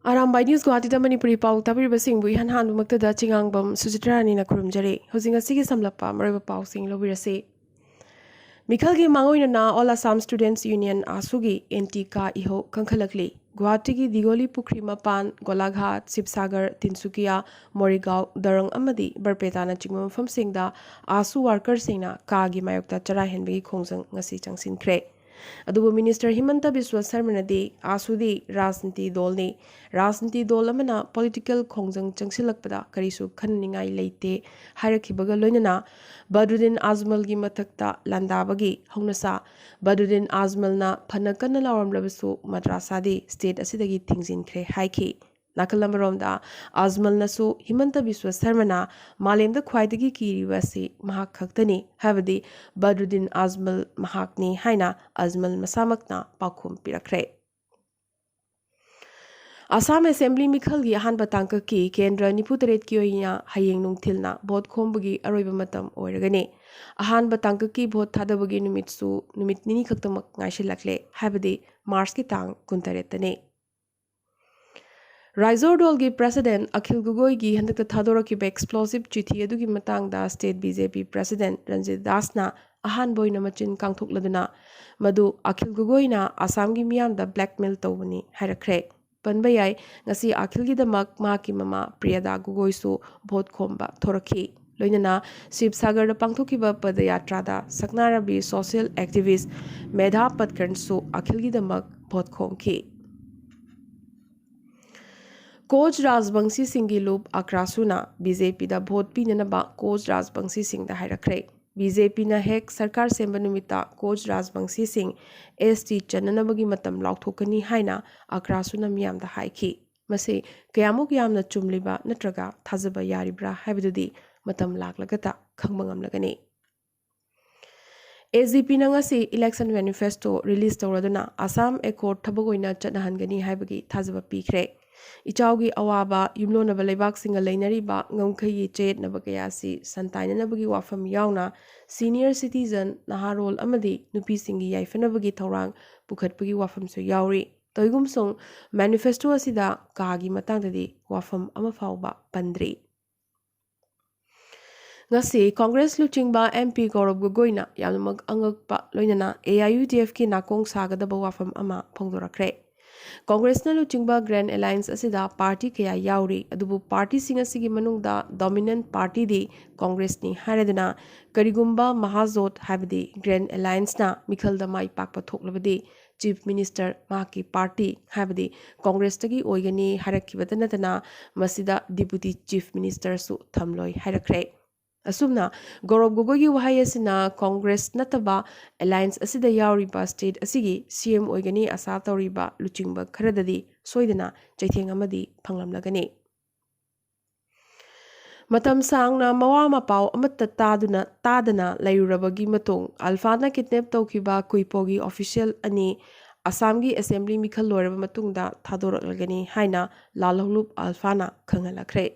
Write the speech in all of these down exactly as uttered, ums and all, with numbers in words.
Arambai news ꯒꯨꯋꯥꯍꯥꯇꯤꯗ Manipuri ꯄꯥꯎ ꯇꯥꯕꯤꯔꯤꯕꯁꯤꯡꯕꯨ ꯏꯍꯥꯟ ꯍꯥꯟꯕꯃꯛꯇꯗ ꯆꯤꯉꯥꯡꯕꯝ ꯁꯨꯆꯤꯇ꯭ꯔꯥ ꯔꯥꯅꯤꯅ ꯈꯨꯔꯨꯝꯖꯔꯤ꯫ ꯍꯧꯖꯤꯛ ꯉꯁꯤꯒꯤ ꯁꯝꯂꯞꯄ ꯃꯔꯨꯑꯣꯏꯕ ꯄꯥꯎꯁꯤꯡ ꯂꯧꯕꯤꯔꯁꯤ꯫ ꯃꯤꯈꯜꯒꯤ ꯃꯥꯡꯑꯣꯏꯅꯅ All Assam Students Union, ꯑꯥꯁꯨꯒꯤ ꯑꯦꯟꯇꯤ ꯀꯥ ꯏꯍꯧ ꯀꯟꯈꯠꯂꯛꯂꯤ꯫ ꯒꯨꯋꯥꯍꯥꯇꯤꯒꯤ ꯗꯤꯒꯣꯂꯤ ꯄꯨꯈ꯭ꯔꯤ ꯃꯄꯥꯟ, ꯒꯣꯂꯥꯘꯥꯠ, ꯁꯤꯕꯁꯥꯒꯔ, ꯇꯤꯟꯁꯨꯀꯤꯌꯥ, ꯃꯣꯔꯤꯒꯥꯎ, ꯗꯔꯪ ꯑꯃꯗꯤ ꯕꯔꯄꯦꯇꯥꯅꯆꯤꯡꯕ ꯃꯐꯝꯁꯤꯡꯗ ꯑꯥꯁꯨ ꯋꯥꯔꯀꯔꯁꯤꯡꯅ ꯀꯥꯒꯤ ꯃꯥꯌꯣꯛꯇ ꯆꯔꯥ ꯍꯦꯟꯕꯒꯤ ꯈꯣꯡꯖꯪ ꯉꯁꯤ ꯆꯪꯁꯤꯟꯈ꯭ꯔꯦ꯫ ꯑꯗꯨꯕꯨ ꯃꯤꯅꯤꯁꯇꯔ ꯍꯤꯃꯟꯇ ꯕꯤꯁ꯭ꯋ ꯁꯔꯃꯅꯗꯤ ꯑꯥꯁꯨꯗꯤ ꯔꯥꯖꯅꯤꯇꯤ ꯗꯣꯜꯅꯤ, ꯔꯥꯖꯅꯤꯇꯤ ꯗꯣꯜ ꯑꯃꯅ ꯄꯣꯂꯤꯇꯤꯀꯦꯜ ꯈꯣꯡꯖꯪ ꯆꯪꯁꯤꯜꯂꯛꯄꯗ ꯀꯔꯤꯁꯨ ꯈꯟꯅꯅꯤꯡꯉꯥꯏ ꯂꯩꯇꯦ ꯍꯥꯏꯔꯛꯈꯤꯕꯒ ꯂꯣꯏꯅꯅ ꯕꯗ꯭ꯔꯨꯗꯤꯟ ꯑꯖꯃꯜꯒꯤ ꯃꯊꯛꯇ ꯂꯥꯟꯗꯥꯕꯒꯤ ꯍꯧꯅꯁꯥ, ꯕꯗ꯭ꯔꯨꯗꯤꯟ ꯑꯖꯃꯜꯅ ꯐꯅ ꯀꯟꯅ ꯂꯥꯎꯔꯝꯂꯕꯁꯨ ꯃꯗ꯭ꯔꯥꯁꯥꯗꯤ ꯁ꯭ꯇꯦꯠ ꯑꯁꯤꯗꯒꯤ ꯊꯤꯡꯖꯤꯟꯈ꯭ꯔꯦ ꯍꯥꯏꯈꯤ꯫ ꯅꯥꯀꯜ ꯑꯃꯔꯣꯝꯗ ꯑꯖꯃꯜꯅꯁꯨ ꯍꯤꯃꯟꯇ ꯕꯤꯁ꯭ꯋ ꯁꯔꯃꯅ ꯃꯥꯂꯦꯝꯗ ꯈ꯭ꯋꯥꯏꯗꯒꯤ ꯀꯤꯔꯤꯕ ꯑꯁꯤ ꯃꯍꯥꯛ ꯈꯛꯇꯅꯤ, ꯍꯥꯏꯕꯗꯤ ꯕꯗ꯭ꯔꯨꯗꯤꯟ ꯑꯖꯃꯜ ꯃꯍꯥꯛꯅꯤ ꯍꯥꯏꯅ ꯑꯖꯃꯜ ꯃꯁꯥꯃꯛꯅ ꯄꯥꯎꯈꯨꯝ ꯄꯤꯔꯛꯈ꯭ꯔꯦ꯫ ꯑꯁꯥꯝ ꯑꯦꯁꯦꯝꯕ꯭ꯂꯤ ꯃꯤꯈꯜꯒꯤ ꯑꯍꯥꯟꯕ ꯇꯥꯡꯀꯛꯀꯤ ꯀꯦꯟꯗ꯭ꯔ ꯅꯤꯐꯨ ꯇꯔꯦꯠꯀꯤ ꯑꯣꯏꯅ ꯍꯌꯦꯡ ꯅꯨꯡꯊꯤꯜꯅ ꯚꯣꯠ ꯈꯣꯝꯕꯒꯤ ꯑꯔꯣꯏꯕ ꯃꯇꯝ ꯑꯣꯏꯔꯒꯅꯤ꯫ ꯑꯍꯥꯟꯕ ꯇꯥꯡꯀꯛꯀꯤ ꯚꯣꯠ ꯊꯥꯗꯕꯒꯤ ꯅꯨꯃꯤꯠꯁꯨ ꯅꯨꯃꯤꯠ ꯅꯤꯅꯤ ꯈꯛꯇꯃꯛ ꯉꯥꯏꯁꯤꯜꯂꯛꯂꯦ, ꯍꯥꯏꯕꯗꯤ ꯃꯥꯔꯆꯀꯤ ꯇꯥꯡ ꯀꯨꯟꯇꯔꯦꯠꯇꯅꯤ꯫ ꯔꯥꯏꯖꯣꯔ ꯗꯣꯜꯒꯤ ꯄ꯭ꯔꯁꯤꯗꯦꯟ ꯑꯈꯤꯜ ꯒꯣꯒꯣꯏꯒꯤ ꯍꯟꯗꯛꯇ ꯊꯥꯗꯣꯔꯛꯈꯤꯕ ꯑꯦꯛꯁꯄ꯭ꯂꯣꯁꯤꯞ ꯆꯤꯊꯤ ꯑꯗꯨꯒꯤ ꯃꯇꯥꯡꯗ ꯁ꯭ꯇꯦꯠ ꯕꯤ ꯖꯦ ꯄꯤ ꯄ꯭ꯔꯁꯤꯗꯦꯟ ꯔꯟꯖꯤꯠ ꯗꯥꯁꯅ ꯑꯍꯥꯟꯕ ꯑꯣꯏꯅ ꯃꯆꯤꯟ ꯀꯥꯡꯊꯣꯛꯂꯗꯨꯅ ꯃꯗꯨ ꯑꯈꯤꯜ ꯒꯣꯒꯣꯏꯅ ꯑꯁꯥꯝꯒꯤ ꯃꯤꯌꯥꯝꯗ ꯕ꯭ꯂꯦꯛꯃꯦꯜ ꯇꯧꯕꯅꯤ ꯍꯥꯏꯔꯛꯈ꯭ꯔꯦ꯫ ꯄꯟꯕ ꯌꯥꯏ, ꯉꯁꯤ ꯑꯈꯤꯜꯒꯤꯗꯃꯛ ꯃꯍꯥꯛꯀꯤ ꯃꯃꯥ ꯄ꯭ꯔꯤꯌꯥꯗꯥ ꯒꯣꯒꯣꯏꯁꯨ ꯚꯣꯠ ꯈꯣꯝꯕ ꯊꯣꯔꯛꯈꯤ꯫ ꯂꯣꯏꯅꯅ ꯁꯤꯕꯁꯥꯒꯔꯗ ꯄꯥꯡꯊꯣꯛꯈꯤꯕ ꯄꯗꯌꯥꯇ꯭ꯔꯥꯗ ꯁꯛꯅꯥꯔꯕꯤ ꯁꯣꯁꯤꯌꯦꯜ ꯑꯦꯛꯇꯤꯚꯤꯁ꯭ꯠ ꯃꯦꯙꯥ ꯄꯠꯀꯔꯟꯁꯨ ꯑꯈꯤꯜꯒꯤꯗꯃꯛ ꯚꯣꯠ ꯈꯣꯝꯈꯤ꯫ ꯀꯣꯆ ꯔꯥꯖꯕꯪꯁꯤ ꯁꯤꯡꯒꯤ ꯂꯨꯞ ꯑꯀ꯭ꯔꯥꯁꯨꯅ ꯕꯤ ꯖꯦ ꯄꯤꯗ ꯚꯣꯠ ꯄꯤꯅꯅꯕ ꯀꯣꯆ ꯔꯥꯖꯕꯪꯁꯤ ꯁꯤꯡꯗ ꯍꯥꯏꯔꯛꯈ꯭ꯔꯦ꯫ ꯕꯤ ꯖꯦ ꯄꯤꯅ ꯍꯦꯛ ꯁꯔꯀꯥꯔ ꯁꯦꯝꯕ ꯅꯨꯃꯤꯠꯇ ꯀꯣꯆ ꯔꯥꯖꯕꯪꯁꯤ ꯁꯤꯡ ꯑꯦꯁ ꯇꯤ ꯆꯟꯅꯅꯕꯒꯤ ꯃꯇꯝ ꯂꯥꯎꯊꯣꯛꯀꯅꯤ ꯍꯥꯏꯅ ꯑꯀ꯭ꯔꯥꯁꯨꯅ ꯃꯤꯌꯥꯝꯗ ꯍꯥꯏꯈꯤ꯫ ꯃꯁꯤ ꯀꯌꯥꯃꯨꯛ ꯌꯥꯝꯅ ꯆꯨꯝꯂꯤꯕ ꯅꯠꯇ꯭ꯔꯒ ꯊꯥꯖꯕ ꯌꯥꯔꯤꯕ꯭ꯔꯥ ꯍꯥꯏꯕꯗꯨꯗꯤ ꯃꯇꯝ ꯂꯥꯛꯂꯒꯇ ꯈꯪꯕ ꯉꯝꯂꯒꯅꯤ꯫ ꯑꯦꯁ ꯗꯤ ꯄꯤꯅ ꯉꯁꯤ election manifesto release ꯇꯧꯔꯗꯨꯅ ꯑꯁꯥꯝ ꯑꯦꯀꯣꯔꯗ ꯊꯕꯛ ꯑꯣꯏꯅ ꯆꯠꯅꯍꯟꯒꯅꯤ ꯍꯥꯏꯕꯒꯤ ꯊꯥꯖꯕ ꯄꯤꯈ꯭ꯔꯦ꯫ ꯏꯆꯥꯎꯒꯤ ꯑꯋꯥꯕ ꯌꯨꯝꯂꯣꯟꯅꯕ ꯂꯩꯕꯥꯛꯁꯤꯡꯒ ꯂꯩꯅꯔꯤꯕ ꯉꯝꯈꯩꯒꯤ ꯆꯌꯦꯠꯅꯕ ꯀꯌꯥ ꯑꯁꯤ ꯁꯟꯇꯥꯏꯅꯅꯕꯒꯤ ꯋꯥꯐꯝ ꯌꯥꯎꯅ senior citizen, ꯅꯍꯥꯔꯣꯜ ꯑꯃꯗꯤ ꯅꯨꯄꯤꯁꯤꯡꯒꯤ ꯌꯥꯏꯐꯅꯕꯒꯤ ꯊꯧꯔꯥꯡ ꯄꯨꯈꯠꯄꯒꯤ ꯋꯥꯐꯝꯁꯨ ꯌꯥꯎꯔꯤ꯫ ꯇꯧꯏꯒꯨꯝꯁꯨꯡ, ꯃꯦꯅꯤꯐꯦꯁꯇꯣ ꯑꯁꯤꯗ ꯀꯥꯒꯤ ꯃꯇꯥꯡꯗꯗꯤ ꯋꯥꯐꯝ ꯑꯃ ꯐꯥꯎꯕ ꯄꯟꯗ꯭ꯔꯤ꯫ ꯉꯁꯤ ꯀꯣꯡꯒ꯭ꯔꯦꯁ ꯂꯨꯆꯤꯡꯕ ꯑꯦꯝ ꯄꯤ ꯒꯧꯔꯕ ꯒꯣꯒꯣꯏꯅ ꯌꯥꯝꯅꯃꯛ ꯑꯉꯛꯄ ꯂꯣꯏꯅꯅ ꯑꯦ ꯑꯥꯏ ꯌꯨ ꯗꯤ ꯑꯦꯐꯀꯤ ꯅꯥꯀꯣꯡ ꯁꯥꯒꯗꯕ ꯋꯥꯐꯝ ꯑꯃ ꯐꯣꯡꯗꯣꯔꯛꯈ꯭ꯔꯦ꯫ ꯀꯣꯡꯒ꯭ꯔꯦꯁꯅ ꯂꯨꯆꯤꯡꯕ ꯒ꯭ꯔꯦꯟ ꯑꯦꯂꯥꯏꯟꯁ ꯑꯁꯤꯗ ꯄꯥꯔꯇꯤ ꯀꯌꯥ ꯌꯥꯎꯔꯤ, ꯑꯗꯨꯕꯨ ꯄꯥꯔꯇꯤꯁꯤꯡ ꯑꯁꯤꯒꯤ ꯃꯅꯨꯡꯗ ꯗꯣꯃꯤꯅꯦꯟ ꯄꯥꯔꯇꯤꯗꯤ ꯀꯣꯡꯒ꯭ꯔꯦꯁꯅꯤ ꯍꯥꯏꯔꯗꯨꯅ, ꯀꯔꯤꯒꯨꯝꯕ ꯃꯍꯥꯖꯣꯠ ꯍꯥꯏꯕꯗꯤ ꯒ꯭ꯔꯦꯟ ꯑꯦꯂꯥꯏꯟꯁꯅ ꯃꯤꯈꯜꯗ ꯃꯥꯏ ꯄꯥꯛꯄ ꯊꯣꯛꯂꯕꯗꯤ, ꯆꯤꯐ ꯃꯤꯅꯤꯁꯇꯔ ꯃꯍꯥꯛꯀꯤ ꯄꯥꯔꯇꯤ ꯍꯥꯏꯕꯗꯤ ꯀꯣꯡꯒ꯭ꯔꯦꯁꯇꯒꯤ ꯑꯣꯏꯒꯅꯤ ꯍꯥꯏꯔꯛꯈꯤꯕꯇ ꯅꯠꯇꯅ, ꯃꯁꯤꯗ ꯗꯤꯄꯨꯇꯤ ꯆꯤꯐ ꯃꯤꯅꯤꯁꯇꯔꯁꯨ ꯊꯝꯂꯣꯏ ꯍꯥꯏꯔꯛꯈ꯭ꯔꯦ꯫ ꯑꯁꯨꯝꯅ ꯒꯧꯔꯕ ꯒꯣꯒꯣꯏꯒꯤ ꯋꯥꯍꯩ ꯑꯁꯤꯅ ꯀꯣꯡꯒ꯭ꯔꯦꯁ ꯅꯠꯇꯕ ꯑꯦꯂꯥꯏꯟꯁ ꯑꯁꯤꯗ ꯌꯥꯎꯔꯤꯕ ꯁ꯭ꯇꯦꯠ ꯑꯁꯤꯒꯤ ꯁꯤ ꯑꯦꯝ ꯑꯣꯏꯒꯅꯤ ꯑꯁꯥ ꯇꯧꯔꯤꯕ ꯂꯨꯆꯤꯡꯕ ꯈꯔꯗꯗꯤ ꯁꯣꯏꯗꯅ ꯆꯩꯊꯦꯡ ꯑꯃꯗꯤ ꯐꯪꯂꯝꯂꯒꯅꯤ꯫ ꯃꯇꯝ ꯁꯥꯡꯅ ꯃꯋꯥ ꯃꯄꯥꯎ ꯑꯃꯠꯇ ꯇꯥꯗꯨꯅ, ꯇꯥꯗꯅ ꯂꯩꯔꯨꯔꯕꯒꯤ ꯃꯇꯨꯡ, ꯑꯜꯐꯥꯅ ꯀꯤꯗꯅꯦꯞ ꯇꯧꯈꯤꯕ ꯀꯨꯏꯄꯣꯒꯤ ꯑꯣꯐꯤꯁꯤꯌꯦꯜ ꯑꯅꯤ ꯑꯁꯥꯝꯒꯤ ꯑꯦꯁꯦꯝꯕ꯭ꯂꯤ ꯃꯤꯈꯜ ꯂꯣꯏꯔꯕ ꯃꯇꯨꯡꯗ ꯊꯥꯗꯣꯔꯛꯂꯒꯅꯤ ꯍꯥꯏꯅ ꯂꯥꯜꯍꯧꯂꯨꯞ ꯑꯜꯐꯥꯅ ꯈꯪꯍꯜꯂꯛꯈ꯭ꯔꯦ꯫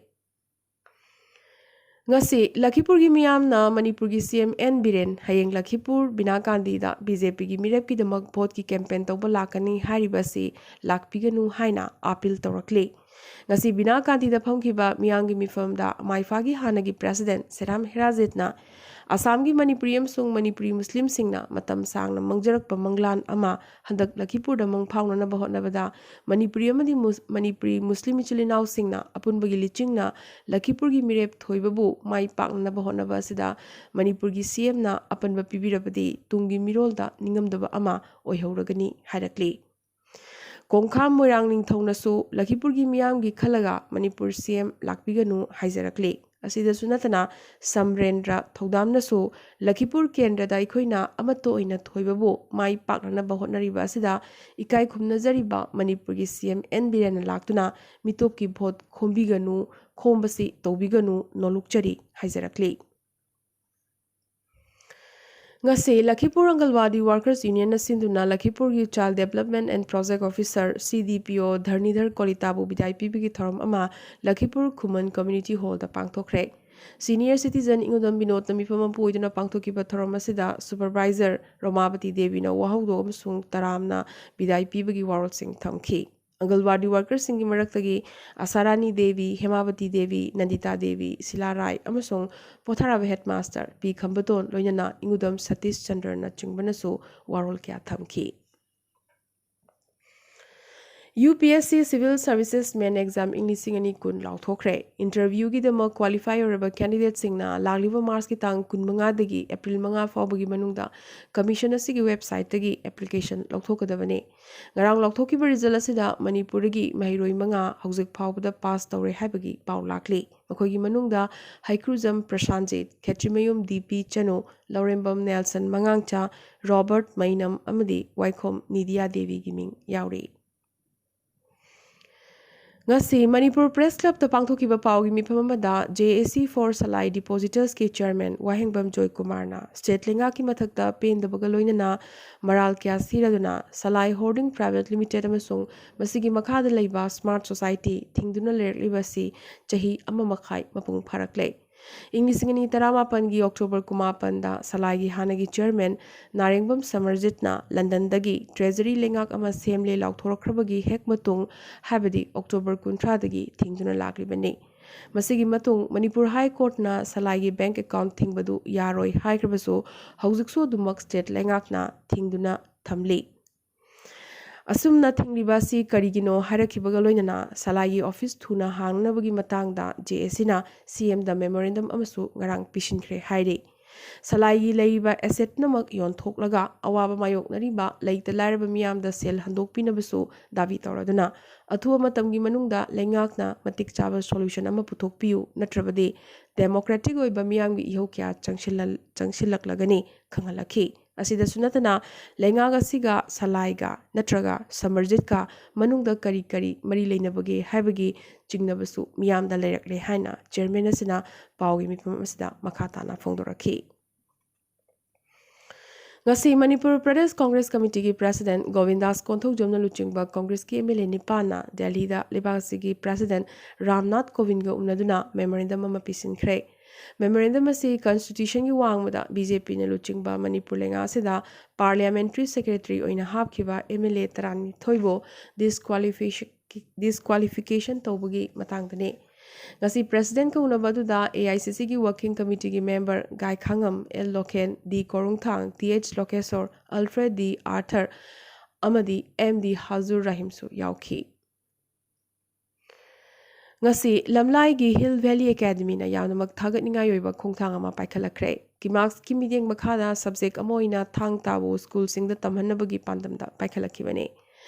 ꯉꯁꯤ ꯂꯈꯤꯄꯨꯔꯒꯤ ꯃꯤꯌꯥꯝꯅ ꯃꯅꯤꯄꯨꯔꯒꯤ ꯁꯤ ꯑꯦꯝ ꯑꯦꯟ ꯕꯤꯔꯦꯟ ꯍꯌꯦꯡ ꯂꯈꯤꯄꯨꯔ ꯕꯤꯅꯥ ꯀꯥꯟꯗꯤꯗ ꯕꯤ ꯖꯦ ꯄꯤꯒꯤ ꯃꯤꯔꯦꯞꯀꯤꯗꯃꯛ ꯚꯣꯠꯀꯤ ꯀꯦꯝꯄꯦꯟ ꯇꯧꯕ ꯂꯥꯛꯀꯅꯤ ꯍꯥꯏꯔꯤꯕ ꯑꯁꯤ ꯂꯥꯛꯄꯤꯒꯅꯨ ꯍꯥꯏꯅ ꯑꯥꯄꯤꯜ ꯇꯧꯔꯛꯂꯤ꯫ ꯉꯁꯤ ꯕꯤꯅꯥ ꯀꯥꯟꯗꯤꯗ ꯐꯝꯈꯤꯕ ꯃꯤꯌꯥꯝꯒꯤ ꯃꯤꯐꯝꯗ ꯃꯥꯏꯐꯥꯒꯤ ꯍꯥꯟꯅꯒꯤ ꯄ꯭ꯔꯦꯁꯤꯗꯦꯟ ꯁꯦꯔꯥꯝ ꯍꯦꯔꯥꯖꯦꯠꯅ ꯑꯁꯥꯝꯒꯤ ꯃꯅꯤꯄꯨꯔꯤ ꯑꯃꯁꯨꯡ ꯃꯅꯤꯄꯨꯔꯤ ꯃꯨꯁꯂꯤꯝꯁꯤꯡꯅ ꯃꯇꯝ ꯁꯥꯡꯅ ꯃꯥꯡꯖꯔꯛꯄ ꯃꯪꯂꯥꯟ ꯑꯃ ꯍꯟꯗꯛ ꯂꯈꯤꯄꯨꯔꯗ ꯃꯪ ꯐꯥꯎꯅꯅꯕ ꯍꯣꯠꯅꯕꯗ ꯃꯅꯤꯄꯨꯔꯤ ꯑꯃꯗꯤ ꯃꯨꯁ-, ꯃꯅꯤꯄꯨꯔꯤ ꯃꯨꯁꯂꯤꯝ ꯏꯆꯤꯜ ꯏꯅꯥꯎꯁꯤꯡꯅ ꯑꯄꯨꯟꯕꯒꯤ ꯂꯤꯆꯤꯡꯅ ꯂꯈꯤꯄꯨꯔꯒꯤ ꯃꯤꯔꯦꯞ ꯊꯣꯏꯕꯕꯨ ꯃꯥꯏ ꯄꯥꯛꯅꯅꯕ ꯍꯣꯠꯅꯕ ꯑꯁꯤꯗ ꯃꯅꯤꯄꯨꯔꯒꯤ ꯁꯤ ꯑꯦꯝꯅ ꯑꯄꯟꯕ ꯄꯤꯕꯤꯔꯕꯗꯤ ꯇꯨꯡꯒꯤ ꯃꯤꯔꯣꯜꯗ ꯅꯤꯡꯉꯝꯗꯕ ꯑꯃ ꯑꯣꯏꯍꯧꯔꯒꯅꯤ ꯍꯥꯏꯔꯛꯂꯤ꯫ ꯀꯣꯡꯈꯥꯝ ꯃꯣꯏꯔꯥꯡ ꯅꯤꯡꯊꯧꯅꯁꯨ ꯂꯈꯤꯄꯨꯔꯒꯤ ꯃꯤꯌꯥꯝꯒꯤ ꯈꯜꯂꯒ ꯃꯅꯤꯄꯨꯔ ꯁꯤ ꯑꯦꯝ ꯂꯥꯛꯄꯤꯒꯅꯨ ꯍꯥꯏꯖꯔꯛꯂꯤ꯫ ꯑꯁꯤꯗꯁꯨ ꯅꯠꯇꯅ ꯁꯝꯔꯦꯟꯗ꯭ꯔ ꯊꯧꯗꯥꯝꯅꯁꯨ ꯂꯈꯤꯄꯨꯔ ꯀꯦꯟꯗ꯭ꯔꯗ ꯑꯩꯈꯣꯏꯅ ꯑꯃꯠꯇ ꯑꯣꯏꯅ ꯊꯣꯏꯕꯕꯨ ꯃꯥꯏ ꯄꯥꯛꯅꯅꯕ ꯍꯣꯠꯅꯔꯤꯕ ꯑꯁꯤꯗ ꯏꯀꯥꯏ ꯈꯨꯝꯅꯖꯔꯤꯕ ꯃꯅꯤꯄꯨꯔꯒꯤ ꯁꯤ ꯑꯦꯝ ꯑꯦꯟ ꯕꯤꯔꯦꯟꯅ ꯂꯥꯛꯇꯨꯅ ꯃꯤꯇꯣꯞꯀꯤ ꯚꯣꯠ ꯈꯣꯝꯕꯤꯒꯅꯨ, ꯈꯣꯝꯕꯁꯤ ꯇꯧꯕꯤꯒꯅꯨ, ꯅꯣꯂꯨꯛꯆꯔꯤ ꯍꯥꯏꯖꯔꯛꯂꯤ꯫ ꯉꯁꯤ ꯂꯈꯤꯄꯨꯔ ꯑꯪꯒꯜꯋꯥꯗꯤ ꯋꯥꯔꯀꯔꯁ ꯌꯨꯅꯤꯌꯟꯅ ꯁꯤꯟꯗꯨꯅ ꯂꯈꯤꯄꯨꯔꯒꯤ Child Development and Project Officer, C D P O, ꯙꯔꯅꯤꯙꯔ ꯀꯣꯂꯤꯇꯥꯕꯨ ꯕꯤꯗꯥꯏ ꯄꯤꯕꯒꯤ ꯊꯧꯔꯝ ꯑꯃ ꯂꯈꯤꯄꯨꯔ ꯈꯨꯃꯟ ꯀꯝꯃ꯭ꯌꯨꯅꯤꯇꯤ ꯍꯣꯜꯗ ꯄꯥꯡꯊꯣꯛꯈ꯭ꯔꯦ꯫ Senior citizen ꯏꯉꯨꯗꯝ ꯕꯤꯅꯣꯗꯅ ꯃꯤꯐꯝ ꯑꯃ ꯄꯨꯏꯗꯨꯅ ꯄꯥꯡꯊꯣꯛꯈꯤꯕ ꯊꯧꯔꯝ ꯑꯁꯤꯗ supervisor ꯔꯣꯃꯥꯕꯇꯤ ꯗꯦꯕꯤꯅ ꯋꯥꯍꯧꯗꯣꯛ ꯑꯃꯁꯨꯡ ꯇꯔꯥꯝꯅ ꯕꯤꯗꯥꯏ ꯄꯤꯕꯒꯤ ꯋꯥꯔꯣꯜꯁꯤꯡ ꯊꯝꯈꯤ꯫ ꯑꯪꯒꯜꯋꯥꯗꯤ workerꯁꯤꯡꯒꯤ ꯃꯔꯛꯇꯒꯤ ꯑꯁꯥꯔꯥꯅꯤ ꯗꯦꯕꯤ, ꯍꯦꯃꯥꯕꯇꯤ ꯗꯦꯕꯤ, ꯅꯟꯗꯤꯇꯥ ꯗꯦꯕꯤ, ꯁꯤꯂꯥ ꯔꯥꯏ ꯑꯃꯁꯨꯡ ꯄꯣꯊꯥꯔꯕ headmaster ꯄꯤ ꯈꯝꯕꯇꯣꯟ, ꯂꯣꯏꯅꯅ ꯏꯉꯨꯗꯝ ꯁꯇꯤꯁ ꯆꯟꯗ꯭ꯔꯅꯆꯤꯡꯕꯅꯁꯨ ꯋꯥꯔꯣꯜ ꯀꯌꯥ ꯊꯝꯈꯤ꯫ UPSC Civil Services Main Exam ꯏꯪ ꯂꯤꯁꯤꯡ ꯑꯅꯤ ꯀꯨꯟ ꯂꯥꯎꯊꯣꯛꯈ꯭ꯔꯦ꯫ Interviewꯒꯤꯗꯃꯛ qualify ꯑꯣꯏꯔꯕ candidateꯁꯤꯡꯅ ꯂꯥꯛꯂꯤꯕ Marchꯀꯤ ꯇꯥꯡ ꯀꯨꯟꯃꯉꯥꯗꯒꯤ April ꯃꯉꯥ ꯐꯥꯎꯕꯒꯤ ꯃꯅꯨꯡꯗ commission ꯑꯁꯤꯒꯤ websiteꯇꯒꯤ application ꯂꯧꯊꯣꯛꯀꯗꯕꯅꯤ꯫ ꯉꯔꯥꯡ ꯂꯥꯎꯊꯣꯛꯈꯤꯕ result ꯑꯁꯤꯗ ꯃꯅꯤꯄꯨꯔꯗꯒꯤ ꯃꯍꯩꯔꯣꯏ ꯃꯉꯥ ꯍꯧꯖꯤꯛ ꯐꯥꯎꯕꯗ pass ꯇꯧꯔꯦ ꯍꯥꯏꯕꯒꯤ ꯄꯥꯎ ꯂꯥꯛꯂꯤ꯫ ꯃꯈꯣꯏꯒꯤ ꯃꯅꯨꯡꯗ ꯍꯩꯀ꯭ꯔꯨꯖꯝ ꯄ꯭ꯔꯁꯥꯟꯖꯤꯠ, ꯈꯦꯇ꯭ꯔꯤꯃꯌꯨꯝ DP ꯆꯅꯨ, ꯂꯧꯔꯦꯝꯕꯝ ꯅꯦꯜꯁꯟ ꯃꯉꯥꯡꯆꯥ, ꯔꯣꯕꯔꯠ ꯃꯩꯅꯝ ꯑꯃꯗꯤ ꯋꯥꯏꯈꯣꯝ ꯅꯤꯗꯤꯌꯥ ꯗꯦꯕꯤꯒꯤ ꯃꯤꯡ ꯌꯥꯎꯔꯤ꯫ ꯉꯁꯤ ꯃꯅꯤꯄꯨꯔ Press Clubꯇ ꯄꯥꯡꯊꯣꯛꯈꯤꯕ ꯄꯥꯎꯒꯤ ꯃꯤꯐꯝ ꯑꯃꯗ JAC for Salai Depositorsꯀꯤ chairman Wahengbam ꯖꯣꯏꯀꯨꯃꯥꯔꯅ state ꯂꯩꯉꯥꯛꯀꯤ ꯃꯊꯛꯇ ꯄꯦꯟꯗꯕꯒ ꯂꯣꯏꯅꯅ ꯃꯔꯥꯜ ꯀꯌꯥ ꯁꯤꯔꯗꯨꯅ Salai Hoarding Private Limited ꯑꯃꯁꯨꯡ ꯃꯁꯤꯒꯤ ꯃꯈꯥꯗ ꯂꯩꯕ Smart Society ꯊꯤꯡꯗꯨꯅ ꯂꯩꯔꯛꯂꯤꯕ ꯑꯁꯤ ꯆꯍꯤ ꯑꯃ ꯃꯈꯥꯏ ꯃꯄꯨꯡ ꯐꯥꯔꯛꯂꯦ꯫ ꯏꯪ ꯂꯤꯁꯤꯡ ꯑꯅꯤ ꯇꯔꯥꯃꯥꯄꯟꯒꯤ October ꯀꯨꯟꯃꯥꯄꯟꯗ ꯁꯂꯥꯏꯒꯤ ꯍꯥꯟꯅꯒꯤ chairman ꯅꯥꯔꯦꯡꯕꯝ ꯁꯃꯔꯖꯤꯠꯅ ꯂꯟꯗꯟꯗꯒꯤ treasury ꯂꯩꯉꯥꯛ ꯑꯃ ꯁꯦꯝꯂꯦ ꯂꯥꯎꯊꯣꯔꯛꯈ꯭ꯔꯕꯒꯤ ꯍꯦꯛ ꯃꯇꯨꯡ, ꯍꯥꯏꯕꯗꯤ October ꯀꯨꯟꯊ꯭ꯔꯥꯗꯒꯤ ꯊꯤꯡꯗꯨꯅ ꯂꯥꯛꯂꯤꯕꯅꯤ꯫ ꯃꯁꯤꯒꯤ ꯃꯇꯨꯡ ꯃꯅꯤꯄꯨꯔ High Courtꯅ ꯁꯂꯥꯏꯒꯤ bank account ꯊꯤꯡꯕꯗꯨ ꯌꯥꯔꯣꯏ ꯍꯥꯏꯈ꯭ꯔꯕꯁꯨ, ꯍꯧꯖꯤꯛꯁꯨ ꯑꯗꯨꯃꯛ state ꯂꯩꯉꯥꯛꯅ ꯊꯤꯡꯗꯨꯅ ꯊꯝꯂꯤ꯫ ꯑꯁꯨꯝꯅ ꯊꯤꯡꯂꯤꯕ ꯑꯁꯤ ꯀꯔꯤꯒꯤꯅꯣ ꯍꯥꯏꯔꯛꯈꯤꯕꯒ ꯂꯣꯏꯅꯅ ꯁꯂꯥꯏꯒꯤ office ꯊꯨꯅ ꯍꯥꯡꯅꯕꯒꯤ ꯃꯇꯥꯡꯗ JACꯅ CMꯗ memorandum ꯑꯃꯁꯨ ꯉꯔꯥꯡ ꯄꯤꯁꯤꯟꯈ꯭ꯔꯦ ꯍꯥꯏꯔꯤ꯫ ꯁꯂꯥꯏꯒꯤ ꯂꯩꯔꯤꯕ asset ꯄꯨꯝꯅꯃꯛ ꯌꯣꯟꯊꯣꯛꯂꯒ ꯑꯋꯥꯕ ꯃꯥꯌꯣꯛꯅꯔꯤꯕ ꯂꯩꯇ ꯂꯥꯏꯔꯕ ꯃꯤꯌꯥꯝꯗ ꯁꯦꯜ ꯍꯟꯗꯣꯛꯄꯤꯅꯕꯁꯨ ꯗꯥꯕꯤ ꯇꯧꯔꯗꯨꯅ, ꯑꯊꯨꯕ ꯃꯇꯝꯒꯤ ꯃꯅꯨꯡꯗ ꯂꯩꯉꯥꯛꯅ ꯃꯇꯤꯛ ꯆꯥꯕ solution ꯑꯃ ꯄꯨꯊꯣꯛꯄꯤꯌꯨ, ꯅꯠꯇ꯭ꯔꯕꯗꯤ democratic ꯑꯣꯏꯕ ꯃꯤꯌꯥꯝꯒꯤ ꯏꯍꯧ ꯀꯌꯥ ꯆꯪꯁꯤꯜꯂ-, ꯆꯪꯁꯤꯜꯂꯛꯂꯒꯅꯤ ꯈꯪꯍꯜꯂꯛꯈꯤ꯫ ꯑꯁꯤꯗꯁꯨ ꯅꯠꯇꯅ, ꯂꯩꯉꯥꯛ ꯑꯁꯤꯒ ꯁꯂꯥꯏꯒ ꯅꯠꯇ꯭ꯔꯒ ꯁꯃꯔꯖꯤꯠꯀ ꯃꯅꯨꯡꯗ ꯀꯔꯤ ꯀꯔꯤ ꯃꯔꯤ ꯂꯩꯅꯕꯒꯦ ꯍꯥꯏꯕꯒꯤ ꯆꯤꯡꯅꯕꯁꯨ ꯃꯤꯌꯥꯝꯗ ꯂꯩꯔꯛꯂꯦ ꯍꯥꯏꯅ chairman ꯑꯁꯤꯅ ꯄꯥꯎꯒꯤ ꯃꯤꯐꯝ ꯑꯁꯤꯗ ꯃꯈꯥ ꯇꯥꯅ ꯐꯣꯡꯗꯣꯔꯛꯈꯤ꯫ ꯉꯁꯤ ꯃꯅꯤꯄꯨꯔ ꯄ꯭ꯔꯗꯦꯁ ꯀꯣꯡꯒ꯭ꯔꯦꯁ ꯀꯃꯤꯇꯤꯒꯤ ꯄ꯭ꯔꯦꯁꯤꯗꯦꯟꯠ ꯒꯣꯕꯤꯟꯗꯥꯁ ꯀꯣꯟꯊꯧꯖꯝꯅ ꯂꯨꯆꯤꯡꯕ ꯀꯣꯡꯒ꯭ꯔꯦꯁꯀꯤ ꯑꯦꯝ ꯑꯦꯜ ꯑꯦ ꯅꯤꯄꯥꯟꯅ ꯗꯦꯜꯂꯤꯗ ꯂꯩꯕꯥꯛ ꯑꯁꯤꯒꯤ ꯄ꯭ꯔꯦꯁꯤꯗꯦꯟꯠ ꯔꯥꯝꯅꯥꯊ ꯀꯣꯕꯤꯟꯗꯒ ꯎꯅꯗꯨꯅ ꯃꯦꯃꯣꯔꯦꯟꯗꯝ ꯑꯃ ꯄꯤꯁꯤꯟꯈ꯭ꯔꯦ꯫ ꯃꯦꯃꯣꯔꯦꯟꯗꯝ ꯑꯁꯤ ꯀꯟꯁꯇꯤꯇ꯭ꯌꯨꯁꯟꯒꯤ ꯋꯥꯡꯃꯗ ꯕꯤ ꯖꯦ ꯄꯤꯅ ꯂꯨꯆꯤꯡꯕ ꯃꯅꯤꯄꯨꯔ ꯂꯩꯉꯥꯛ ꯑꯁꯤꯗ ꯄꯥꯔꯂꯤꯌꯥꯃꯦꯟꯇ꯭ꯔꯤ ꯁꯦꯀ꯭ꯔꯦꯇꯔꯤ ꯑꯣꯏꯅ ꯍꯥꯞꯈꯤꯕ ꯑꯦꯝ ꯑꯦꯜ ꯑꯦ ꯇꯔꯥꯅꯤꯊꯣꯏꯕꯨ ꯗꯤꯁꯀ꯭ꯋꯥꯂꯤꯐꯤꯀꯦꯁꯟ ꯗꯤꯁꯀ꯭ꯋꯥꯂꯤꯐꯤꯀꯦꯁꯟ ꯇꯧꯕꯒꯤ ꯃꯇꯥꯡꯗꯅꯤ꯫ ꯉꯁꯤ ꯄ꯭ꯔꯦꯁꯤꯗꯦꯟꯠꯀ ꯎꯅꯕ ꯑꯗꯨꯗ ꯑꯦ ꯑꯥꯏ ꯁꯤ ꯁꯤꯒꯤ ꯋꯥꯔꯀꯤꯡ ꯀꯃꯤꯇꯤꯒꯤ ꯃꯦꯝꯕꯔ ꯒꯥꯏꯈꯥꯉꯝ ꯑꯦꯜ ꯂꯣꯈꯦꯟ, ꯗꯤ ꯀꯣꯔꯨꯡꯊꯥꯡ, ꯇꯤ ꯑꯩꯆ ꯂꯣꯀꯦꯁꯣꯔ, ꯑꯜꯐ꯭ꯔꯦꯗ ꯗꯤ ꯑꯥꯔꯊꯔ ꯑꯃꯗꯤ ꯑꯦꯝ ꯗꯤ ꯍꯥꯖꯨꯔ ꯔꯥꯍꯤꯝꯁꯨ ꯌꯥꯎꯈꯤ꯫ ꯉꯁꯤ ꯂꯝꯂꯥꯏꯒꯤ ꯍꯤꯜ ꯚꯦꯂꯤ ꯑꯦꯀꯥꯗꯃꯤꯅ ꯌꯥꯝꯅꯃꯛ ꯊꯥꯒꯠꯅꯤꯡꯉꯥꯏ ꯑꯣꯏꯕ ꯈꯣꯡꯊꯥꯡ ꯑꯃ ꯄꯥꯏꯈꯠꯂꯛꯈ꯭ꯔꯦ꯫ ꯀꯤꯃꯥꯛꯁꯀꯤ ꯃꯤꯠꯌꯦꯡ ꯃꯈꯥꯗ ꯁꯕꯖꯦꯛ ꯑꯃ ꯑꯣꯏꯅ ꯊꯥꯡ ꯇꯥꯕꯨ ꯁ꯭ꯀꯨꯜꯁꯤꯡꯗ ꯇꯝꯍꯟꯅꯕꯒꯤ ꯄꯥꯟꯗꯝꯗ ꯄꯥꯏꯈꯠꯂꯛꯈꯤꯕꯅꯤ꯫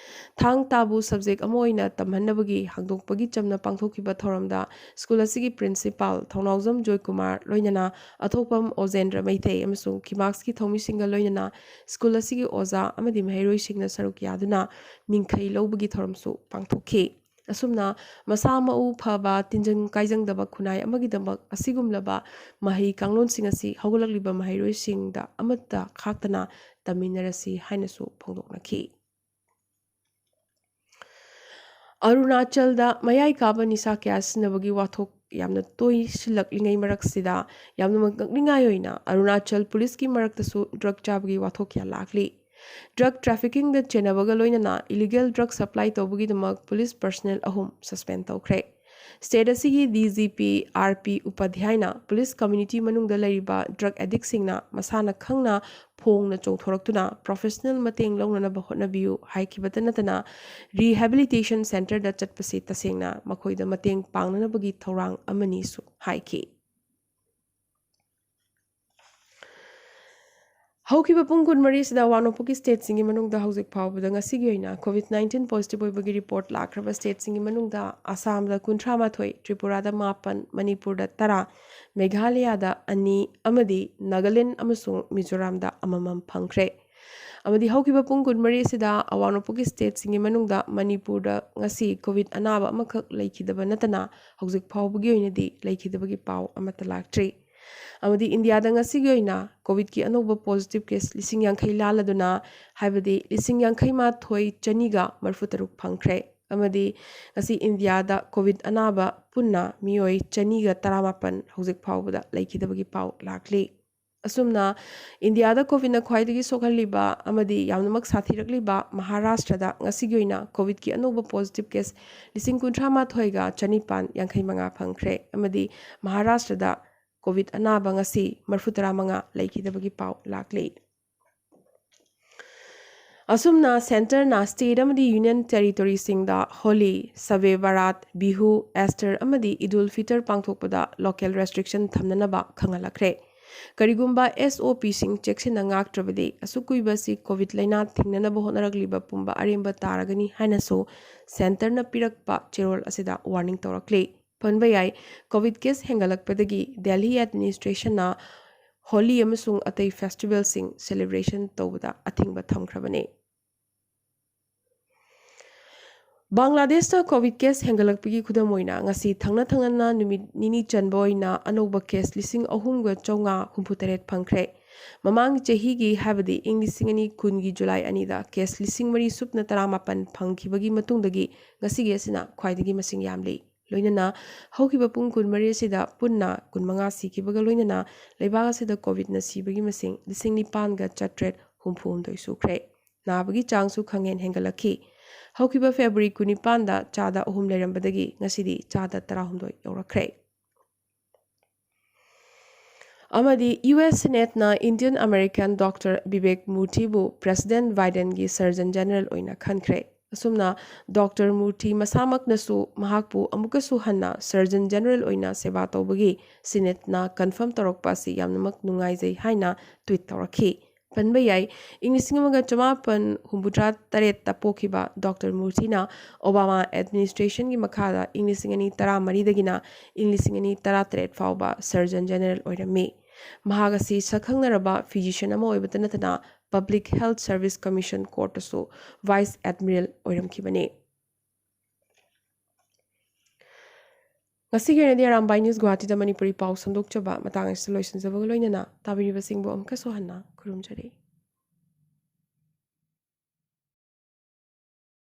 ꯊꯥꯡ ꯇꯥꯕꯨ ꯁꯕꯖꯦꯛ ꯑꯃ ꯑꯣꯏꯅ ꯇꯝꯍꯟꯅꯕꯒꯤ ꯍꯥꯡꯗꯣꯛꯄꯒꯤ ꯆꯝꯅ ꯄꯥꯡꯊꯣꯛꯈꯤꯕ ꯊꯧꯔꯝꯗ ꯁ꯭ꯀꯨꯜ ꯑꯁꯤꯒꯤ ꯄ꯭ꯔꯤꯟꯁꯤꯄꯥꯜ ꯊꯧꯅꯥꯎꯖꯝ ꯖꯣꯏꯀꯨꯃꯥꯔ, ꯂꯣꯏꯅꯅ ꯑꯊꯣꯛꯄꯝ ꯑꯣꯖꯦꯟꯗ꯭ꯔ ꯃꯩꯇꯩ ꯑꯃꯁꯨꯡ ꯀꯤꯃꯥꯛꯁꯀꯤ ꯊꯧꯃꯤꯁꯤꯡꯒ ꯂꯣꯏꯅꯅ ꯁ꯭ꯀꯨꯜ ꯑꯁꯤꯒꯤ ꯑꯣꯖꯥ ꯑꯃꯗꯤ ꯃꯍꯩꯔꯣꯏꯁꯤꯡꯅ ꯁꯔꯨꯛ ꯌꯥꯗꯨꯅ ꯃꯤꯡꯈꯩ ꯂꯧꯕꯒꯤ ꯊꯧꯔꯝꯁꯨ ꯄꯥꯡꯊꯣꯛꯈꯤ꯫ ꯑꯁꯨꯝꯅ ꯃꯁꯥ ꯃꯎ ꯐꯕ, ꯇꯤꯟꯖꯪ ꯀꯥꯏꯖꯪꯗꯕ ꯈꯨꯟꯅꯥꯏ ꯑꯃꯒꯤꯗꯃꯛ ꯑꯁꯤꯒꯨꯝꯂꯕ ꯃꯍꯩ ꯀꯥꯡꯂꯣꯟꯁꯤꯡ ꯑꯁꯤ ꯍꯧꯒꯠꯂꯛꯂꯤꯕ ꯃꯍꯩꯔꯣꯏꯁꯤꯡꯗ ꯑꯃꯠꯇ ꯈꯥꯛꯇꯅ ꯇꯝꯃꯤꯟꯅꯔꯁꯤ ꯍꯥꯏꯅꯁꯨ ꯐꯣꯡꯗꯣꯛꯅꯈꯤ꯫ ꯑꯔꯨꯅꯥꯆꯜꯗ ꯃꯌꯥꯏ ꯀꯥꯕ ꯅꯤꯁꯥ ꯀꯌꯥ ꯁꯤꯖꯤꯟꯅꯕꯒꯤ ꯋꯥꯊꯣꯛ ꯌꯥꯝꯅ ꯇꯣꯏꯁꯤꯜꯂꯛꯂꯤꯉꯩ ꯃꯔꯛꯁꯤꯗ, ꯌꯥꯝꯅꯃꯛ ꯉꯛꯅꯤꯡꯉꯥꯏ ꯑꯣꯏꯅ ꯑꯔꯨꯅꯥꯆꯜ ꯄꯨꯂꯤꯁꯀꯤ ꯃꯔꯛꯇꯁꯨ ꯗ꯭ꯔꯒ ꯆꯥꯕꯒꯤ ꯋꯥꯊꯣꯛ ꯀꯌꯥ ꯂꯥꯛꯂꯤ꯫ ꯗ꯭ꯔꯒ ꯇ꯭ꯔꯥꯐꯤꯀꯤꯡꯗ ꯆꯦꯟꯅꯕꯒ ꯂꯣꯏꯅꯅ ꯏꯂꯤꯒꯦꯜ ꯗ꯭ꯔꯒ ꯁꯄ꯭ꯂꯥꯏ ꯇꯧꯕꯒꯤꯗꯃꯛ ꯄꯨꯂꯤꯁ ꯄꯔꯁꯅꯦꯜ ꯑꯍꯨꯝ ꯁꯁꯄꯦꯟ ꯇꯧꯈ꯭ꯔꯦ꯫ ꯁ꯭ꯇꯦꯠ ꯑꯁꯤꯒꯤ D G P R P ꯎꯄꯥꯙ꯭ꯌꯥꯏꯅ ꯄꯨꯂꯤꯁ ꯀꯝꯃ꯭ꯌꯨꯅꯤꯇꯤ ꯃꯅꯨꯡꯗ ꯂꯩꯔꯤꯕ ꯗ꯭ꯔꯒ ꯑꯦꯗꯤꯛꯁꯤꯡꯅ ꯃꯁꯥꯅ ꯈꯪꯅ ꯐꯣꯡꯅ ꯆꯣꯡꯊꯣꯔꯛꯇꯨꯅ ꯄ꯭ꯔꯣꯐꯦꯁꯅꯦꯜ ꯃꯇꯦꯡ ꯂꯧꯅꯅꯕ ꯍꯣꯠꯅꯕꯤꯌꯨ ꯍꯥꯏꯈꯤꯕꯇ ꯅꯠꯇꯅ, ꯔꯤꯍꯦꯕꯤꯂꯤꯇꯦꯁꯟ ꯁꯦꯟꯇꯔꯗ ꯆꯠꯄꯁꯤ ꯇꯁꯦꯡꯅ ꯃꯈꯣꯏꯗ ꯃꯇꯦꯡ ꯄꯥꯡꯅꯅꯕꯒꯤ ꯊꯧꯔꯥꯡ ꯑꯃꯅꯤꯁꯨ ꯍꯥꯏꯈꯤ꯫ ꯍꯧꯈꯤꯕ ꯄꯨꯡ ꯀꯨꯟꯃꯔꯤꯁꯤꯗ ꯑꯋꯥꯡ ꯅꯣꯡꯄꯣꯛꯀꯤ ꯁ꯭ꯇꯦꯠꯁꯤꯡꯒꯤ ꯃꯅꯨꯡꯗ ꯍꯧꯖꯤꯛ ꯐꯥꯎꯕꯗ ꯉꯁꯤꯒꯤ ꯑꯣꯏꯅ ꯀꯣꯚꯤꯗ ꯅꯥꯏꯟꯇꯤꯟ ꯄꯣꯖꯤꯇꯤꯚ ꯑꯣꯏꯕꯒꯤ ꯔꯤꯄꯣꯔꯠ ꯂꯥꯛꯈ꯭ꯔꯕ ꯁ꯭ꯇꯦꯠꯁꯤꯡꯒꯤ ꯃꯅꯨꯡꯗ ꯑꯁꯥꯝꯗ ꯀꯨꯟꯊ꯭ꯔꯥ ꯃꯥꯊꯣꯏ, ꯇ꯭ꯔꯤꯄꯨꯔꯥꯗ ꯃꯥꯄꯟ, ꯃꯅꯤꯄꯨꯔꯗ ꯇꯔꯥ, ꯃꯦꯘꯥꯂꯌꯥꯗ ꯑꯅꯤ ꯑꯃꯗꯤ ꯅꯥꯒꯥꯂꯦꯟ ꯑꯃꯁꯨꯡ ꯃꯤꯖꯣꯔꯥꯝꯗ ꯑꯃꯃꯝ ꯐꯪꯈ꯭ꯔꯦ꯫ ꯑꯃꯗꯤ ꯍꯧꯈꯤꯕ ꯄꯨꯡ ꯀꯨꯟꯃꯔꯤ ꯑꯁꯤꯗ ꯑꯋꯥꯡ ꯅꯣꯡꯄꯣꯛꯀꯤ ꯁ꯭ꯇꯦꯠꯁꯤꯡꯒꯤ ꯃꯅꯨꯡꯗ ꯃꯅꯤꯄꯨꯔꯗ ꯉꯁꯤ ꯀꯣꯚꯤꯗ ꯑꯅꯥꯕ ꯑꯃꯈꯛ ꯂꯩꯈꯤꯗꯕ ꯅꯠꯇꯅ ꯍꯧꯖꯤꯛ ꯐꯥꯎꯕꯒꯤ ꯑꯣꯏꯅꯗꯤ ꯂꯩꯈꯤꯗꯕꯒꯤ ꯄꯥꯎ ꯑꯃꯠꯇ ꯂꯥꯛꯇ꯭ꯔꯤ꯫ ꯑꯃꯗꯤ ꯏꯟꯗꯤꯌꯥꯗ ꯉꯁꯤꯒꯤ ꯑꯣꯏꯅ ꯀꯣꯚꯤꯗꯀꯤ ꯑꯅꯧꯕ ꯄꯣꯖꯤꯇꯤꯚ ꯀꯦꯁ ꯂꯤꯁꯤꯡ ꯌꯥꯡꯈꯩ ꯂꯥꯜꯂꯗꯨꯅ, ꯍꯥꯏꯕꯗꯤ ꯂꯤꯁꯤꯡ ꯌꯥꯡꯈꯩ ꯃꯥꯊꯣꯏ ꯆꯅꯤꯒ ꯃꯔꯤꯐꯨ ꯇꯔꯨꯛ ꯐꯪꯈ꯭ꯔꯦ꯫ ꯑꯃꯗꯤ ꯉꯁꯤ ꯏꯟꯗꯤꯌꯥꯗ ꯀꯣꯚꯤꯗ ꯑꯅꯥꯕ ꯄꯨꯟꯅ ꯃꯤꯑꯣꯏ ꯆꯅꯤꯒ ꯇꯔꯥꯃꯥꯄꯟ ꯍꯧꯖꯤꯛ ꯐꯥꯎꯕꯗ ꯂꯩꯈꯤꯗꯕꯒꯤ ꯄꯥꯎ ꯂꯥꯛꯂꯤ꯫ ꯑꯁꯨꯝꯅ ꯏꯟꯗꯤꯌꯥꯗ ꯀꯣꯚꯤꯗꯅ ꯈ꯭ꯋꯥꯏꯗꯒꯤ ꯁꯣꯛꯍꯜꯂꯤꯕ ꯑꯃꯗꯤ ꯌꯥꯝꯅꯃꯛ ꯁꯥꯊꯤꯔꯛꯂꯤꯕ ꯃꯍꯥꯔꯥꯁꯇ꯭ꯔꯗ ꯉꯁꯤꯒꯤ ꯑꯣꯏꯅ ꯀꯣꯚꯤꯗꯀꯤ ꯑꯅꯧꯕ ꯄꯣꯖꯤꯇꯤꯚ ꯀꯦꯁ ꯂꯤꯁꯤꯡ ꯀꯨꯟꯊ꯭ꯔꯥ ꯃꯥꯊꯣꯏꯒ ꯆꯅꯤꯄꯥꯟ ꯌꯥꯡꯈꯩ ꯃꯉꯥ ꯐꯪꯈ꯭ꯔꯦ꯫ ꯑꯃꯗꯤ ꯃꯍꯥꯔꯥꯁꯇ꯭ꯔꯗ ꯀꯣꯚꯤꯗ ꯑꯅꯥꯕ ꯉꯁꯤ ꯃꯔꯤꯐꯨ ꯇꯔꯥ ꯃꯉꯥ ꯂꯩꯈꯤꯗꯕꯒꯤ ꯄꯥꯎ ꯂꯥꯛꯂꯤ꯫ ꯑꯁꯨꯝꯅ ꯁꯦꯟꯇꯔꯅ ꯁ꯭ꯇꯦꯠ ꯑꯃꯗꯤ ꯌꯨꯅꯤꯌꯟ ꯇꯦꯔꯤꯇꯣꯔꯤꯁꯤꯡꯗ ꯍꯣꯂꯤ, ꯁꯕꯦ ꯕꯔꯥꯠ, ꯕꯤꯍꯨ, ꯑꯦꯁꯇꯔ ꯑꯃꯗꯤ ꯏꯗꯨꯜ ꯐꯤꯇꯔ ꯄꯥꯡꯊꯣꯛꯄꯗ ꯂꯣꯀꯦꯜ ꯔꯦꯁꯇ꯭ꯔꯤꯛꯁꯟ ꯊꯝꯅꯅꯕ ꯈꯪꯍꯜꯂꯛꯈ꯭ꯔꯦ꯫ ꯀꯔꯤꯒꯨꯝꯕ ꯑꯦꯁ ꯑꯣ ꯄꯤꯁꯤꯡ ꯆꯦꯛꯁꯤꯟꯅ ꯉꯥꯛꯇ꯭ꯔꯕꯗꯤ ꯑꯁꯨꯛ ꯀꯨꯏꯕ ꯑꯁꯤ ꯀꯣꯚꯤꯗ ꯂꯩꯅꯥ ꯊꯤꯡꯅꯅꯕ ꯍꯣꯠꯅꯔꯛꯂꯤꯕ ꯄꯨꯝꯕ ꯑꯔꯦꯝꯕ ꯇꯥꯔꯒꯅꯤ ꯍꯥꯏꯅꯁꯨ ꯁꯦꯟꯇꯔꯅ ꯄꯤꯔꯛꯄ ꯆꯦꯔꯣꯜ ꯑꯁꯤꯗ ꯋꯥꯔꯅꯤꯡ ꯇꯧꯔꯛꯂꯤ꯫ ꯄꯟꯕ ꯌꯥꯏ, ꯀꯣꯚꯤꯗ ꯀꯦꯁ ꯍꯦꯟꯒꯠꯂꯛꯄꯗꯒꯤ ꯗꯦꯜꯍꯤ ꯑꯦꯗꯃꯤꯅꯤꯁꯇ꯭ꯔꯦꯁꯟꯅ ꯍꯣꯂꯤ ꯑꯃꯁꯨꯡ ꯑꯇꯩ ꯐꯦꯁꯇꯤꯚꯦꯜꯁꯤꯡ ꯁꯦꯂꯦꯕ꯭ꯔꯦꯁꯟ ꯇꯧꯕꯗ ꯑꯊꯤꯡꯕ ꯊꯝꯈ꯭ꯔꯕꯅꯤ꯫ ꯕꯪꯒ꯭ꯂꯥꯗꯦꯁꯇ ꯀꯣꯚꯤꯗ ꯀꯦꯁ ꯍꯦꯟꯒꯠꯂꯛꯄꯒꯤ ꯈꯨꯗꯝ ꯑꯣꯏꯅ ꯉꯁꯤ ꯊꯪꯅ ꯊꯪꯅꯅ ꯅꯨꯃꯤꯠ ꯅꯤꯅꯤ ꯆꯟꯕ ꯑꯣꯏꯅ ꯑꯅꯧꯕ ꯀꯦꯁ ꯂꯤꯁꯤꯡ ꯑꯍꯨꯝꯒ ꯆꯥꯝꯃꯉꯥ ꯍꯨꯝꯐꯨ ꯇꯔꯦꯠ ꯐꯪꯈ꯭ꯔꯦ꯫ ꯃꯃꯥꯡ ꯆꯍꯤꯒꯤ, ꯍꯥꯏꯕꯗꯤ ꯏꯪ ꯂꯤꯁꯤꯡ ꯑꯅꯤ ꯀꯨꯟꯒꯤ ꯖꯨꯂꯥꯏ ꯑꯅꯤꯗ ꯀꯦꯁ ꯂꯤꯁꯤꯡ ꯃꯔꯤ ꯁꯨꯞꯅ ꯇꯔꯥꯃꯥꯄꯟ ꯐꯪꯈꯤꯕꯒꯤ ꯃꯇꯨꯡꯗꯒꯤ ꯉꯁꯤꯒꯤ ꯑꯁꯤꯅ ꯈ꯭ꯋꯥꯏꯗꯒꯤ ꯃꯁꯤꯡ ꯌꯥꯝꯂꯤ꯫ ꯂꯣꯏꯅꯅ ꯍꯧꯈꯤꯕ ꯄꯨꯡ ꯀꯨꯟꯃꯔꯤ ꯑꯁꯤꯗ ꯄꯨꯟꯅ ꯀꯨꯟꯃꯉꯥ ꯁꯤꯈꯤꯕꯒ ꯂꯣꯏꯅꯅ ꯂꯩꯕꯥꯛ ꯑꯁꯤꯗ ꯀꯣꯚꯤꯗꯅ ꯁꯤꯕꯒꯤ ꯃꯁꯤꯡ ꯂꯤꯁꯤꯡ ꯅꯤꯄꯥꯟꯒ ꯆꯥꯇ꯭ꯔꯦꯠ ꯍꯨꯝꯐꯨ ꯍꯨꯝꯗꯣꯏ ꯁꯨꯈ꯭ꯔꯦ꯫ ꯅꯥꯕꯒꯤ ꯆꯥꯡꯁꯨ ꯈꯪꯍꯦꯟ ꯍꯦꯟꯒꯠꯂꯛꯈꯤ꯫ ꯍꯧꯈꯤꯕ ꯐꯦꯕ꯭ꯔꯨꯋꯥꯔꯤ ꯀꯨꯟꯅꯤꯄꯥꯟꯗ ꯆꯥꯗ ꯑꯍꯨꯝ ꯂꯩꯔꯝꯕꯗꯒꯤ ꯉꯁꯤꯗꯤ ꯆꯥꯗ ꯇꯔꯥꯍꯨꯝꯗꯣꯏ ꯌꯧꯔꯛꯈ꯭ꯔꯦ꯫ ꯑꯃꯗꯤ ꯌꯨ ꯑꯦꯁ ꯁꯤꯅꯦꯠꯅ ꯏꯟꯗꯤꯌꯟ ꯑꯃꯦꯔꯤꯀꯥꯟ ꯗꯣꯛꯇꯔ ꯕꯤꯕꯦꯛ ꯃꯨꯔꯊꯤꯕꯨ ꯄ꯭ꯔꯦꯁꯤꯗꯦꯟꯠ ꯕꯥꯏꯗꯦꯟꯒꯤ ꯁꯔꯖꯟ ꯖꯦꯅꯔꯦꯜ ꯑꯣꯏꯅ ꯈꯟꯈ꯭ꯔꯦ꯫ ꯑꯁꯨꯝꯅ ꯗꯣꯛꯇꯔ ꯃꯨꯔꯊꯤ ꯃꯁꯥꯃꯛꯅꯁꯨ ꯃꯍꯥꯛꯄꯨ ꯑꯃꯨꯛꯀꯁꯨ ꯍꯟꯅ ꯁꯔꯖꯟ ꯖꯦꯅꯔꯦꯜ ꯑꯣꯏꯅ ꯁꯦꯕꯥ ꯇꯧꯕꯒꯤ ꯁꯤꯅꯦꯠꯅ ꯀꯟꯐꯥꯔꯝ ꯇꯧꯔꯛꯄ ꯑꯁꯤ ꯌꯥꯝꯅꯃꯛ ꯅꯨꯡꯉꯥꯏꯖꯩ ꯍꯥꯏꯅ ꯇ꯭ꯋꯤꯠ ꯇꯧꯔꯛꯈꯤ꯫ ꯄꯟꯕ ꯌꯥꯏ, ꯏꯪ ꯂꯤꯁꯤꯡ ꯑꯃꯒ ꯆꯃꯥꯄꯟ ꯍꯨꯝꯐꯨꯇꯔꯥ ꯇꯔꯦꯠꯇ ꯄꯣꯛꯈꯤꯕ ꯗꯣꯛꯇꯔ ꯃꯨꯔꯊꯤꯅ ꯑꯣꯕꯥꯃꯥ ꯑꯦꯗꯃꯤꯅꯤꯁꯇ꯭ꯔꯦꯁꯟꯒꯤ ꯃꯈꯥꯗ ꯏꯪ ꯂꯤꯁꯤꯡ ꯑꯅꯤ ꯇꯔꯥꯃꯔꯤꯗꯒꯤꯅ ꯏꯪ ꯂꯤꯁꯤꯡ ꯑꯅꯤ ꯇꯔꯥꯇꯔꯦꯠ ꯐꯥꯎꯕ ꯁꯔꯖꯟ ꯖꯦꯅꯔꯦꯜ ꯑꯣꯏꯔꯝꯃꯤ꯫ ꯃꯍꯥꯛ ꯑꯁꯤ ꯁꯛꯈꯪꯅꯔꯕ ꯐꯤꯖꯤꯁꯤꯌꯟ ꯑꯃ ꯑꯣꯏꯕꯇ ꯅꯠꯇꯅ ꯄꯕ꯭ꯂꯤꯛ ꯍꯦꯜꯊ ꯁꯔꯚꯤꯁ ꯀꯃꯤꯁꯟ ꯀꯣꯔꯠꯇꯁꯨ ꯚꯥꯏꯁ ꯑꯦꯗꯃꯤꯔꯦꯜ ꯑꯣꯏꯔꯝꯈꯤꯕꯅꯤ꯫ ꯉꯁꯤꯒꯤ ꯑꯣꯏꯅꯗꯤ ꯑꯔꯥꯝꯕꯥꯏ ꯅ꯭ꯌꯨꯁ ꯒꯨꯋꯥꯍꯥꯇꯤꯗ ꯃꯅꯤꯄꯨꯔꯤ ꯄꯥꯎ ꯁꯟꯗꯣꯛꯆꯕ ꯃꯇꯥꯡ ꯑꯁꯤꯗ ꯂꯣꯏꯁꯤꯟꯖꯕꯒ ꯂꯣꯏꯅꯅ ꯇꯥꯕꯤꯔꯤꯕꯁꯤꯡꯕꯨ ꯑꯃꯨꯛꯀꯁꯨ ꯍꯟꯅ ꯈꯨꯔꯨꯝꯖꯔꯤ꯫